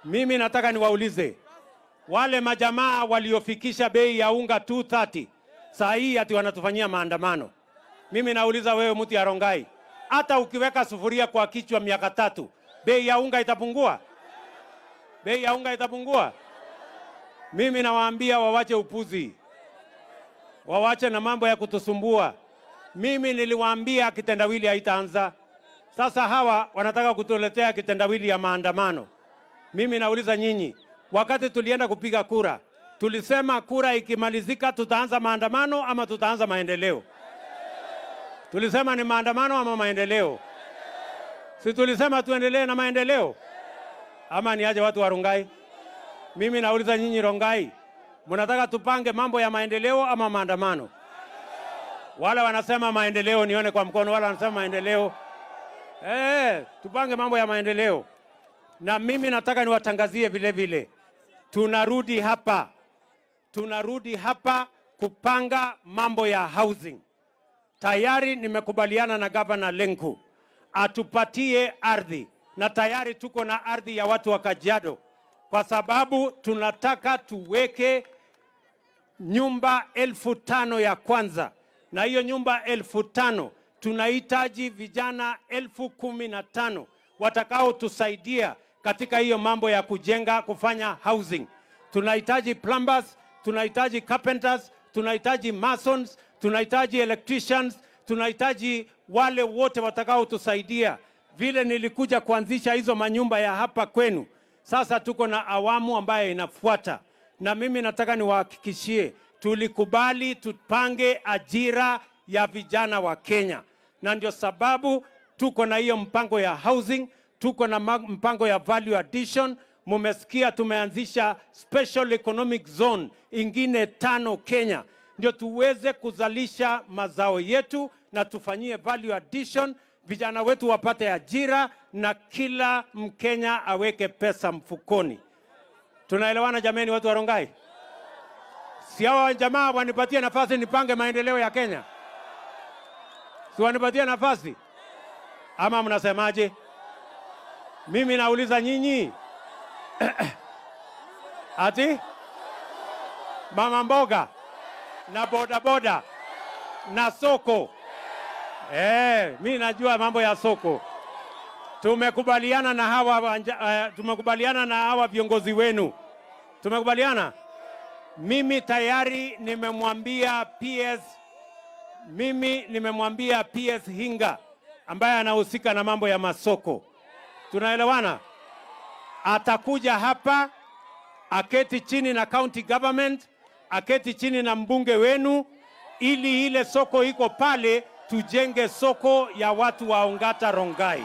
Mimi nataka niwaulize wale majamaa waliofikisha bei ya unga 230, saa hii ati wanatufanyia maandamano. Mimi nauliza wewe, mtu ya Rongai, hata ukiweka sufuria kwa kichwa miaka 3, bei ya unga itapungua? Bei ya unga itapungua? Mimi nawaambia wawache upuzi, wawache na mambo ya kutusumbua. Mimi niliwaambia kitendawili haitaanza. Sasa hawa wanataka kutuletea kitendawili ya maandamano. Mimi nauliza nyinyi, wakati tulienda kupiga kura, tulisema kura ikimalizika tutaanza maandamano ama tutaanza maendeleo? Tulisema ni maandamano ama maendeleo? Si tulisema tuendelee na maendeleo ama ni aje, watu wa Rongai? Mimi nauliza nyinyi Rongai, mnataka tupange mambo ya maendeleo ama maandamano? Wale wanasema maendeleo, nione kwa mkono. Wale wanasema maendeleo, tupange mambo ya maendeleo. Na mimi nataka niwatangazie vile vile, tunarudi hapa, tunarudi hapa kupanga mambo ya housing. Tayari nimekubaliana na Gavana Lenku atupatie ardhi, na tayari tuko na ardhi ya watu wa Kajiado, kwa sababu tunataka tuweke nyumba 5,000 ya kwanza, na hiyo nyumba 5,000 tunahitaji vijana 15,000 watakaotusaidia katika hiyo mambo ya kujenga, kufanya housing. Tunahitaji plumbers, tunahitaji carpenters, tunahitaji masons, tunahitaji electricians, tunahitaji wale wote watakaotusaidia. Vile nilikuja kuanzisha hizo manyumba ya hapa kwenu, sasa tuko na awamu ambayo inafuata, na mimi nataka niwahakikishie, tulikubali tupange ajira ya vijana wa Kenya, na ndio sababu tuko na hiyo mpango ya housing, tuko na mpango ya value addition. Mumesikia tumeanzisha special economic zone ingine tano Kenya, ndio tuweze kuzalisha mazao yetu na tufanyie value addition, vijana wetu wapate ajira na kila Mkenya aweke pesa mfukoni. Tunaelewana jameni, watu wa Rongai? Si hawa jamaa wanipatie nafasi nipange maendeleo ya Kenya? Si wanipatie nafasi ama mnasemaje? Mimi nauliza nyinyi, ati mama mboga na bodaboda na soko. Mi najua mambo ya soko. Tumekubaliana na hawa viongozi wenu, tumekubaliana. Mimi tayari nimemwambia PS, mimi nimemwambia PS Hinga ambaye anahusika na mambo ya masoko, tunaelewana? Atakuja hapa aketi chini na county government, aketi chini na mbunge wenu, ili ile soko iko pale tujenge soko ya watu wa Ongata Rongai.